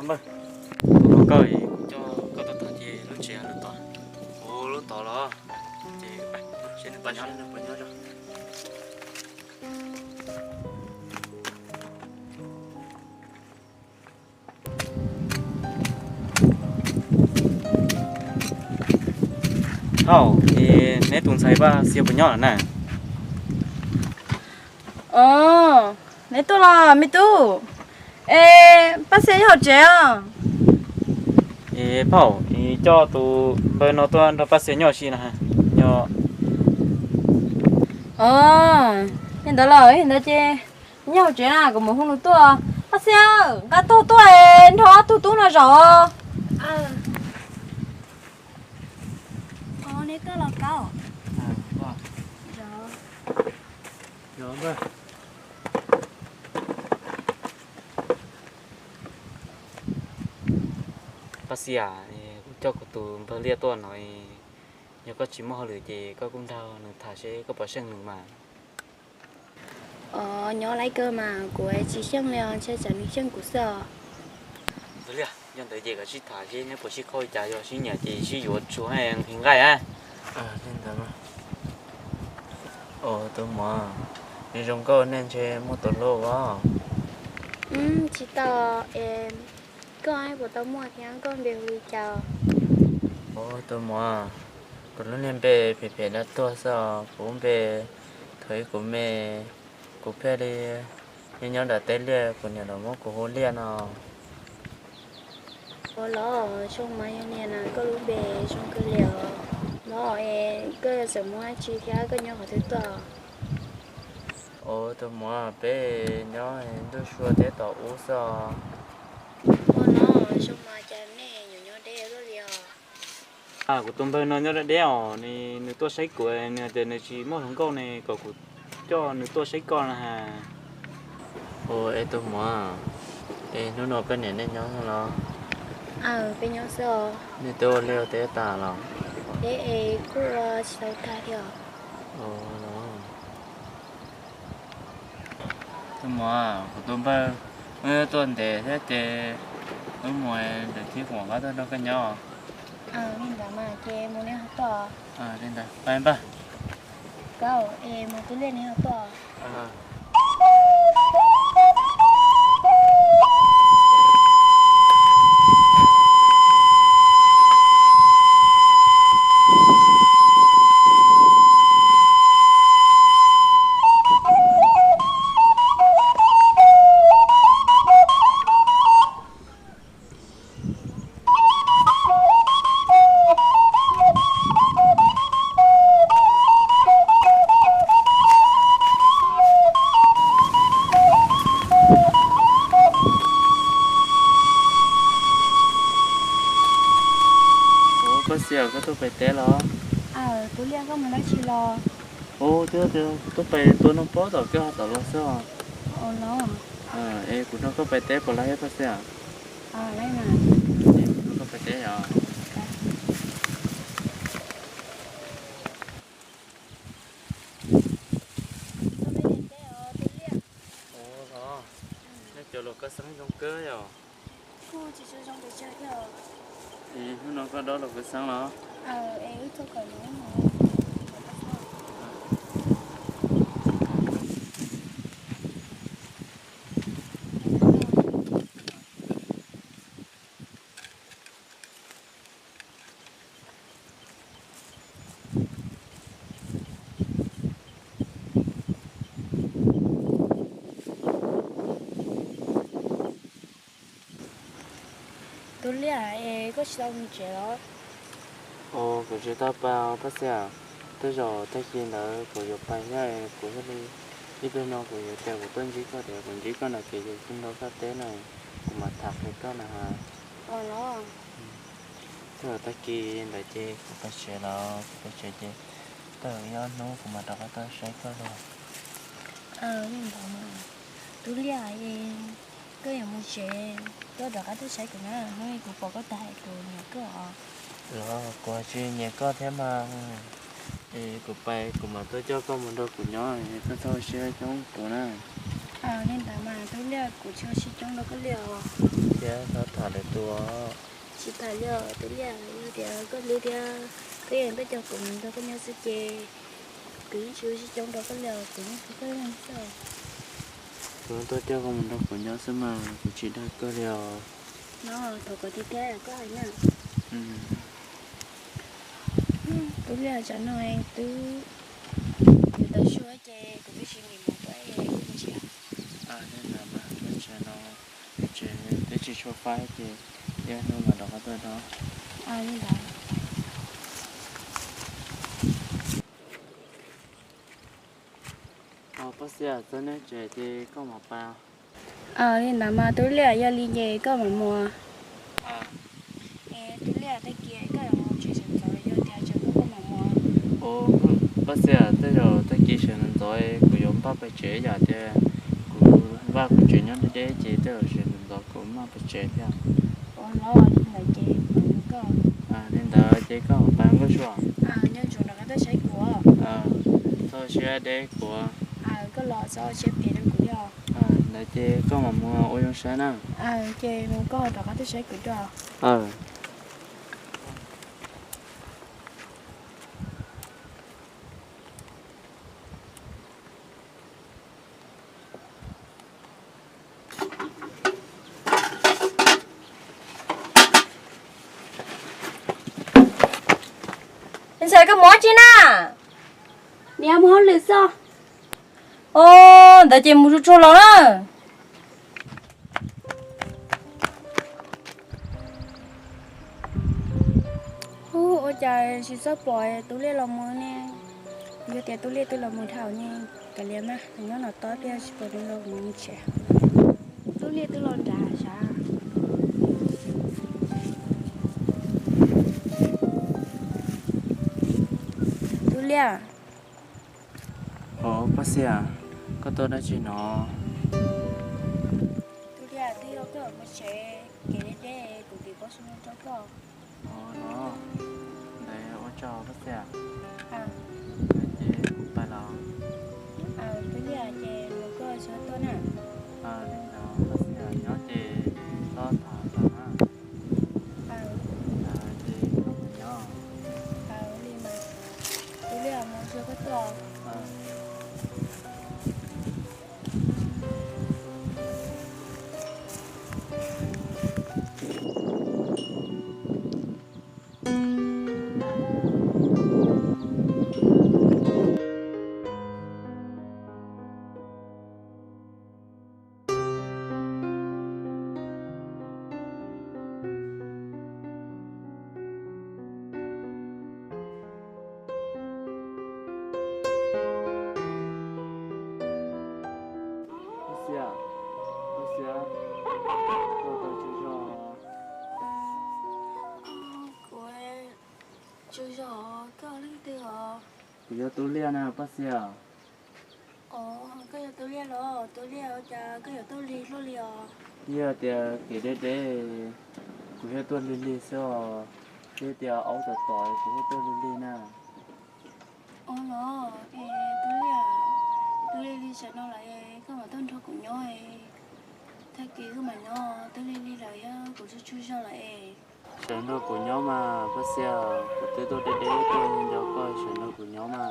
Npawg, tus no koj, kuv coj koj tuaj tod ces lub tsev lub tod. Ua lub tod los? Ces seb nws puas nyob, nws puas nyob. Hauj, es neb tus ntxhais Paj Xiab puas nyob lawm na? Os, neb tuaj los me tub? Es Paj Xiab nyob hauv tsev os. Es phauj, es coj tus npawg no tuaj nrog Paj Xiab nyob ua si na. Nyob. Os, li ntawd los li ntawd ces nyob hauv tsev na, kuv mus hu nws tuaj. Paj Xiab, nqa tog tuaj es nrog ob tug tub no zaum. Neb tuaj los Kaub? Paj Xiab, kuv coj kuv tus npawg Liaj tuaj no, yog koj tsis muaj hauj lwm ces koj kuj nrog nws tham seb koj puas seej nws mas. Os, nyob laib kawg mas kuv tsis seej li os, ntshe tsam nws seej kuv xwb os. Npawg Liaj, yog ntawd ces koj sib tham seb neb puas sib qhauj li cas, yog sib nyiam ces sib yuav tsuav nqhis nqaij a. Li ntawd. Tus muam, nws zoo nkauj nej ntshe muaj tus hlub os. Tsis tau, es koj puas tau muaj thiab, koj npe hu li cas? Tus muam, kuv lub niag npe phem phem no tuag xwb os, kuv lub npe thaum ub kuv me, kuv pheej li nyob nyob nram teb liaj kuv niam los muab kuv hu Liaj no. Ua los zoo mas yog niag na koj lub npe zoo kawg li os. Los es koj txawm mus dab tsi thiab koj nyob qhov twg tuaj? Ua tus muam, peb nyob ntuj sua thiab tom ub xwb os. Ua los zoo mas cas nej nyob nyob deb luaj li os. Kuv tus npawg no nyob deb deb os, nws tuaj saib kuv, nws hais tias nws tsis muaj hluas nkauj ne, kom kuv coj nws tuaj saib koj na has. Ua es tus muam, es hnub no koj niam nej nyob los? Peb nyob xwb os. Nej twb ua liaj ua teb tas los? Peb es kuj ua tsis tau tag thiab os. Tus muam, kuv tus npawg wb tuaj ntev thiab ces wb mus lwm thib kuv mam nqa tuaj nrog koj nyob. Li ntawd mas ces mus neb ho tuaj. Li ntawd, pab npawg. Koj es mus tus Liaj neb ho tuaj. Ua, Paj Xiab, koj tuaj pais teb los? Tus Liaj, koj mus dab tsi los? Ua, twb tuaj pais tua noog pob tom koj ho tom los xwb os. Es kuv nrog koj pais teb puas laib, Paj Xiab? Kuv nrog koj pais teb os. Ua los, nej cov luam koj xeeb zoo kawg yom. Es hnub no koj dob luam koj xeeb los? Tus Liaj, es koj tsis tau mus tsev los? Ua, kuv tsis tau pais, Paj Xiab. Tej zaum tag kis ntawd kuv yuav pais thiab, kuv thiaj li, ib pliag no kuv yuav tias kuv tuaj ntsib koj tias kuv ntsib koj na ces kuv nrog koj teb na, kuv mam tham qhia koj na has. Tej zaum tag kis ntawd ces kuv pais tsev los, kuv pais tsev ces tej zaum ib ob hnub kuv mam rov qab tuaj saib koj los. Li ntawd mas, Tus Liaj, koj yuav mus tsev, koj rov qab tuaj saib kuv na, hnub kuv pom koj tas hais kuv nyiam koj os. Los kuv tsis nyiam koj thiab mas. Es kuv pais kuv mam tuaj coj koj mus nrog kuv nyob, koj txhob ua siab coob kuv na. Li ntawd mas Tub Liaj, kuv tsis ua siab coob rau koj li os. Thiab txhob tham lawv tuaj. Tsis tham li os Tub Liaj, yog tias koj hlub thiab koj yeej pab coj kuv mus nrog koj nyob xwb ces kuv yeej tsis ua siab coob rau koj li os, kuv yeej hlub koj ib leeg xwb. Kuv tuaj coj koj mus nrog kuv nyob xwb mas kuv tsis dag koj li os. No, thov kom tiag tiag koj hais na. Tub Liaj, tsam no twb yuav tau su ces kuv twb tsis nqis mov tuaj ib ntsia. Li ntawd mas, tsam no tsev twb tsis tshua faib ces ib hnub mam rov qab tuaj no. Li ntawd. Paj Xiab, txog nej tsev ces koj mam pais. Li ntawd mas Tub Liaj, yog li ces koj mam mus. Tub Liaj, tag kis koj yuav mus tsev sawv ntxov, yog tias tsam koj mam mus. Ua, Paj Xiab, tej zaum tag kis sawv ntxov kuv yuav npaj pais tsev, yog tias kuv npaj kuv tsev nyob deb deb ces tej zaum sawv ntxov kuv maj pais tsev thiab. Ua los li ntawd ces kuv mus koj. Li ntawd ces koj mam pais Nkauj Sua. Nyob ntsoov rov qab tuaj saib kuv. Txhob siab deb kuv. Koj los txhob siab phem rau kuv thiab. Ntawd ces koj mam mus ua zoo saib na. Ces mus koj rov qab tuaj saib kuv dua. Ntxhais, koj mus dab tsi na? Niam, mus hauj lwm xwb. Ntawd ces mus tsuag tsuag los na. Ua cas tsis txawj pom Tub Liaj los mus ne? Yog tias Tub Liaj twb los mus dhau ne, kav liam mas, nyob no tos thiab tsis pom nws los mus tsev. Tub Liaj twb los nrad sav. Tub Liaj. Ov, Paj Xiab, koj tuaj dab tsi no? Tub Liaj, twb yog koj mus tsev, kev deb deb kuv tsis paub xyov rau koj. Ov no, ntawd ua tsaug Paj Xiab. Ces kuv pais los. Tub Liaj, ces mus koj txhob tuaj na. Li ntawd Paj Xiab, nyob ces txhob tham tau na. Ces koj mus nyob. Li mas, Tub Liaj, mus tsuag koj tuaj. Paj Xiab, Paj Xiab, koj tau tswv zos? Kuv tswv zos, koj leej twg os? Kuv yog Tub Liaj na Paj Xiab. Ov, koj yog Tub Liaj los? Tub Liaj, ua cas koj yuav tuaj lig luaj li os? Yog tias kev deb deb, kuv thiaj tuaj lig lig xwb os. Yog tias aub tom tom, kuv thiaj tuaj lig lig na. Ov los, es Tub Liaj, Tub Liaj lig lig sawv no lawm es koj mam tuaj nrog kuv nyob es. Tag kis koj mam nyob, Tub Liaj lig lig lawm thiab kuv tswv tswv zos lawm es. Sawv nrog kuv nyob mas Paj Xiab, kuv twb tuaj deb deb tuaj nco koj, sawv nrog kuv nyob mas.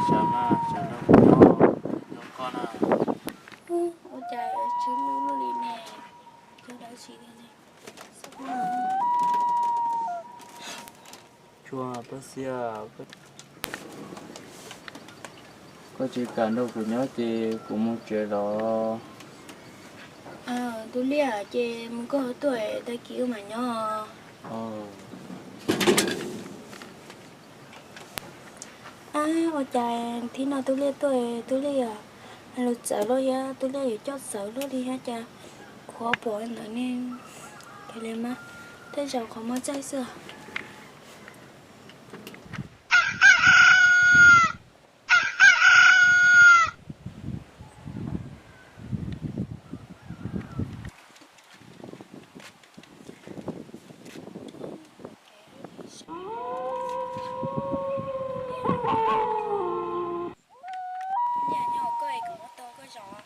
Sawv mas, sawv nrog kuv nyob, nco koj na. Ua cas tsw luj luj li ne, cov dab tsi li ne. Tsuag Paj Xiab, koj tsis kam nrog kuv nyob ces kuv mus tsev los. Tub Liaj, ces mus koj tuaj, tag kis wb mam nyob. Ab, ua cas thib no Tub Liaj tuaj, Tub Liaj yog lus txawv luaj thiab Tub Liaj yuav coj txawv luaj li thiab cas kuv ho pom ntawd ne. Kav liam mas, tej zaum qhov muag txaij xwb. Yog nyob hauv koj es kuv muab tau koj zos.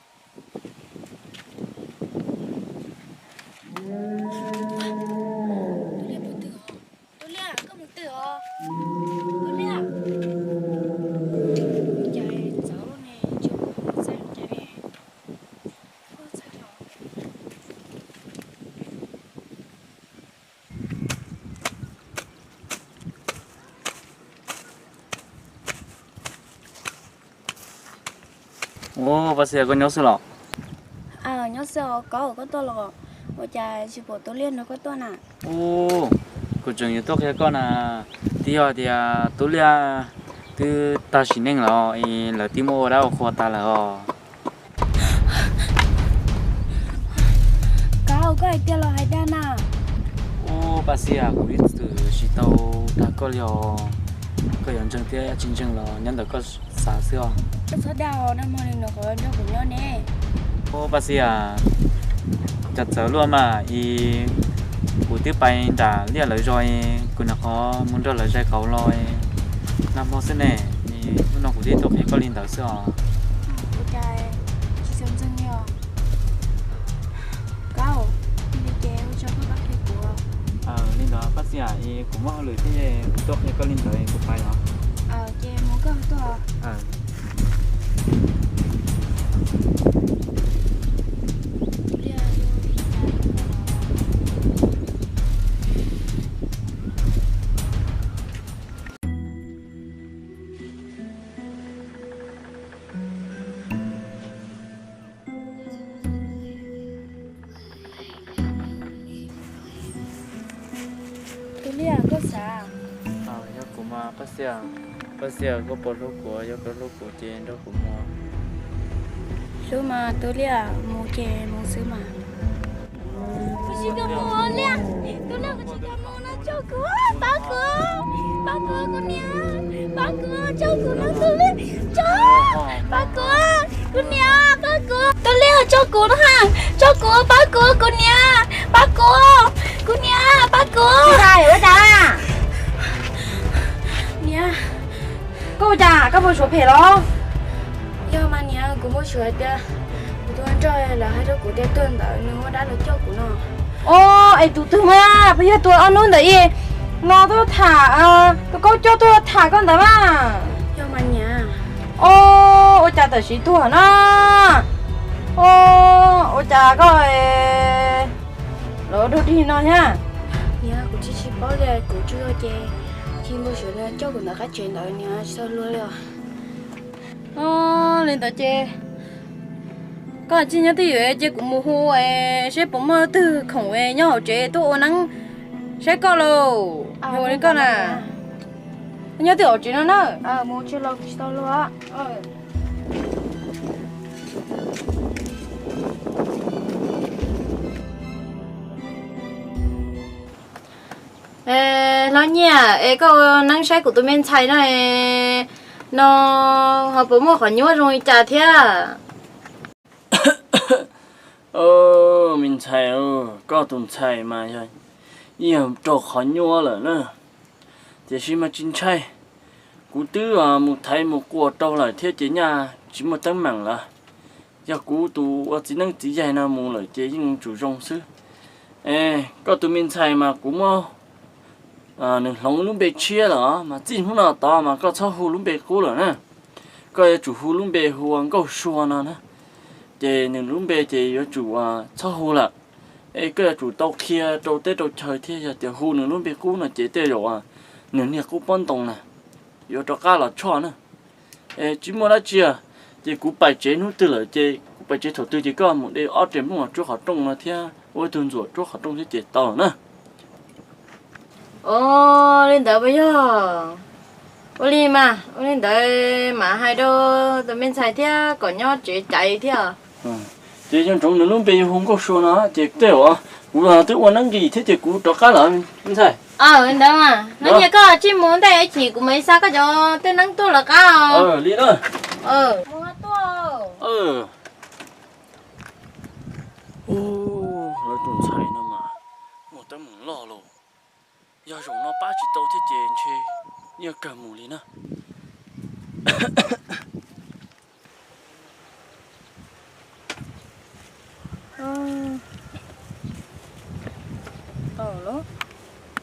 Tub Liaj, koj mus twg os? Tub Liaj. Cas txawv ne, tsis pom txawv cas ne. Ua, Paj Xias, koj nyob xwb los? Nyob xwb os, koj, koj tuaj los? Ua cas tsis pom Tub Liaj nrog koj tuaj na? Ua, kuv tseem yuav tuaj qhia koj na. Twb yog tias Tub Liaj twb tag sim neej lawm, lawv twb muab ua dab ua qhua tas lawm os. Koj, koj hais tiag los hais dag na? Ua, Paj Xias, kuv ib txwm tsis tau dag koj li os. Koj yuav ntseeg thiab tsis ntseeg los nyob ntawm koj xav xwb os. Koj txhob dag os, nag hmo nws qhuav nrog kuv nyob ne. Ua, Paj Xias, cas txawv luaj mas, es kuv twb pais nram Liaj lawv zos, kuv nws qhov mus nrog lawv zais qauv los nag hmo xwb ne. Hnub no kuv thiaj tuaj qhia koj li ntawd xwb os. Li ntawd Paj Xias, es kuv muaj hauj lwm thiab, kuv tuaj qhia koj li ntawd, kuv pais os. Tub Liaj, koj xav? Yog kuv mas Paj Xias, Paj Xias, koj puas hlub kuv? Yog koj hlub kuv ces nrog kuv mus. Hlub mas Tub Liaj, mus ces mus xwb mas. Kuv tsis kam mus Liaj, Tub Liaj, kuv tsis kam mus no, tso kuv, pab kuv, pab kuv, kuv niam, pab kuv, tso kuv no Tub Liaj, tso, pab kuv, kuv niam, pab kuv, Tub Liaj, tso kuv no ha, tso kuv, pab kuv, kuv niam, pab kuv, kuv niam, pab kuv. Niam. Koj ua cas, koj muaj suav phem los? Yog mas niam, kuv muaj suav hais tias kuv tus hluas nraug lawv hais rau kuv tias tuag ntawd nws ua dab los coj kuv no. Os, es tus twg mas, puas yog tus ob hnub ntawd ib no tuaj tham, tus kaub coj tuaj tham koj ntawd mas? Yog mas niam. Os, ua cas tam sim tuag na? Os, ua cas koj los ua dog dig no thiab? Niam, kuv tsis tsis paub li, kuv tsuas yog ces tsis muaj suav nws coj kuv ntawm qab tsev ntawd niam, tsis tau luag li os. Os, li ntawd ces koj tsis nyob twj ywm ces kuv mus hu es seb puas muaj leej twg khoom nyob hauv tsev tuaj ua neeb saib koj lauj. Yog ua li koj na, nyob twj ywm hauv tsev no na. Hlob Nyiaj, es koj ua neeb saib kuv tus me ntxhais no, no ho puas muaj qhov nyuaj zoo li cas thiab? Me ntxhais, koj tus ntxhais mas yog ib yam raug qhov nyuaj lawm na. Tiam sis mas tsis ntshai, kuv twb mus thaiv mus quas rau lawm thiab ces nyaj tsis muaj teeb meem lawm. Yog kuv tus ua txiv neeb txiv yaig no mus lawm ces yeej tsum zoo xwb. Koj tus me ntxhais mas kuv muab nws hloov lub npe tshiab lawm mas txij hnub no tod mas koj txhob hu lub npe qub lawm na. Koj yuav tsum hu lub npe hu ua Nkauj Sua no na. Ces nws lub npe ces yuav tsum txhob hu lawm. Es koj yuav tsum tau qhia rau teb rau chaw thiab, yog tias hu nws lub npe qub no ces tej zaum nws niag qub pob ntoo na yuav rov qab los tshoj na. Es tsis muaj dab tsi, ces kuv pais tsev hnub twg lawm ces kuv pais tsev thaum twg ces koj mus de ob riam Hmoob tsuab qhov rooj no thiab ua ib tug ntxuam tsuab qhov rooj thiab ces tau lawm na. Os, li ntawd puas yog? Ua li mas, ua li ntawd mam hais rau tus me ntxhais thiab kom nyob tsev caiv thiab. Ces yog ntsoov nws lub npe yog hu Nkauj Sua no ces tej zaum kuv twb ua neeb nqis thiab ces kuv rov qab lawm me ntxhais. Ntawd mas, no cia koj tsij mus ntej, ib chim kuv mam li xa koj cov tej neeb tuaj lawv qab os. Li na. Lawv tus ntxhais no mas muaj teeb meem loj lauj. Yog zaum no pab tsis tau thiab ces ntshe Nyiaj kawg mus li na. Tau los,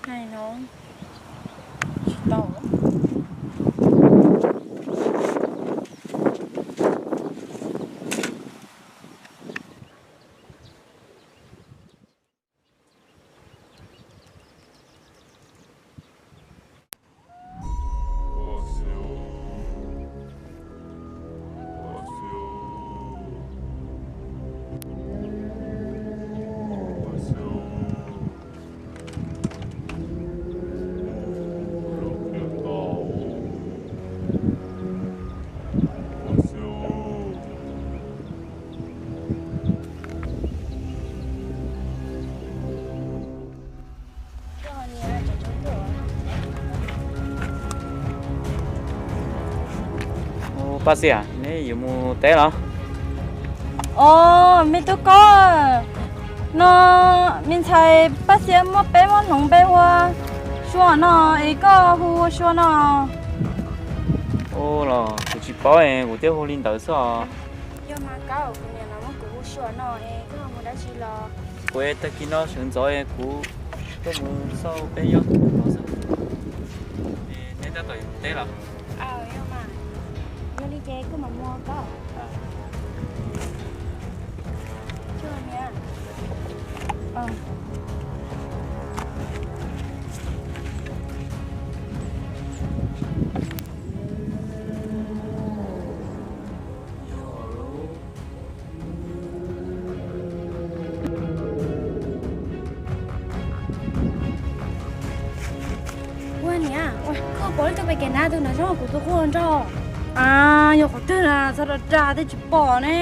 hais no tsis tau. Paj Xiam, neb yuav mus teb los? Os, me tub Koob, no me ntxhais Paj Xiam muab peb muab hloov peb ua Sua no es koj hu ua Sua no. Ua los kuv tsis paub es kuv thiaj hu li ntawd xwb os. Yog mas Koob, kuv niam los muab kuv hu Sua no es koj mus dab tsi los? Kuv es tag kis no sawv ntxov es kuv tuaj mus xauj peb yog tus no xwb. Es neb tab tom yuav teb los? Yog mas, yog li ces koj mam mus Koob. Ua niam, koj pom ib tug pem kev na, tus nraug zoo kuv tus qub nrog. A, yog qhov twg na, txhob dag dag thiaj tsis pom ne.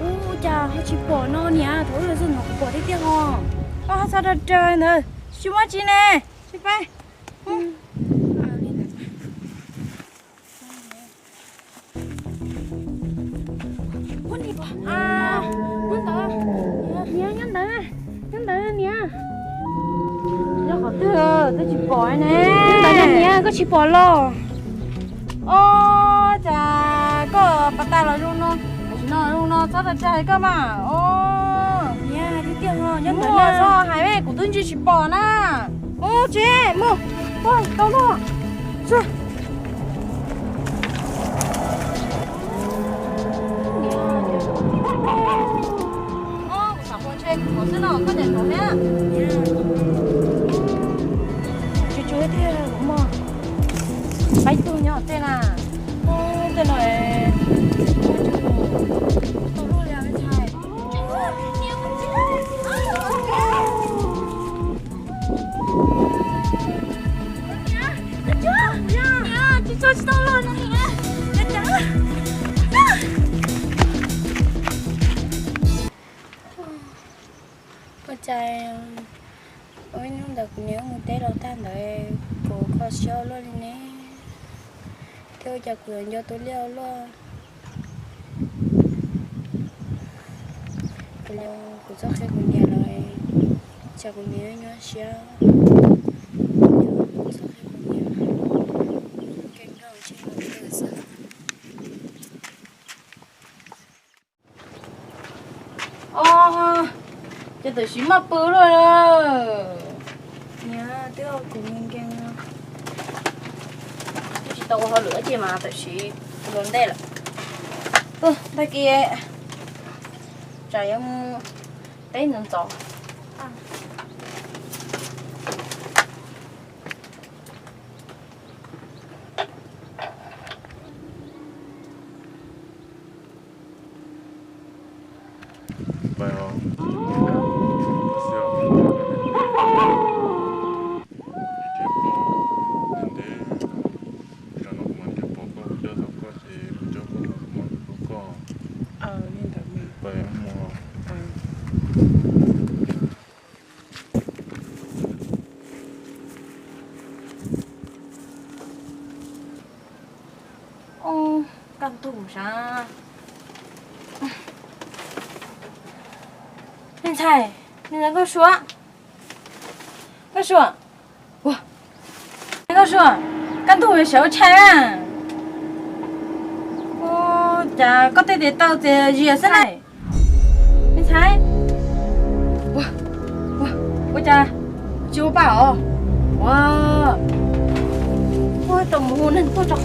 Ua cas ho tsis pom no niam, thaum ub los xwb no kuv pom tiag tiag ho. Txhob dag dag ntawd, tsis muaj tsi ne, tsis pab. Niam, nyob ntawd, nyob ntawd niam. Yog qhov twg twb tsis pom ne. Nyob ntawd niam, koj tsis pom los? Os, cas koj pas tas los zoo no, tam sim no zoo no txhob dag dag koj mas. Os, niam, tiag tiag ho, nyob ntawd txhob hais, kuv twb ntsia tsis pom na. Ub, tsis muaj, tau no. Kuv xav ua ntshe kuv xwb no koj niam hloov thiab. Tsis tsuav tiag, kuv muaj pab ib tug nyob tej na. Tej no tau luaj li me ntxhais. Ua cas ua ib hnub ntawd kuv niam mus teb los tag ntawd kuv kho siab ua luaj li ne. Thiab ua cas kuv yuav nco tus liaj ua luaj. Kuv txoj qhia kuv niam lawm, cas kuv niam nyuaj siab. Kuv txoj qhia kuv niam, kev nkauj tsis muaj twg xwb. Os, ces tam sim maj pw luaj. Niam, twb ua kuv nkees nkees, twb tsis tau ua hauj lwm ces mas tam sim ua ntej lawm. Tag kis tsam yuav mus teb ntxov ntxov. Kaj ntug sav. Me ntxhais, me ntxhais Nkauj Sua, Nkauj Sua, Nkauj Sua, Kaj ntug sawv ua tshais na. Ua cas koj tej tes taw txias zias xwb na? Me ntxhais, ua cas tsis ua pa os? Ua, ua tau mus hu neeg tuaj tso.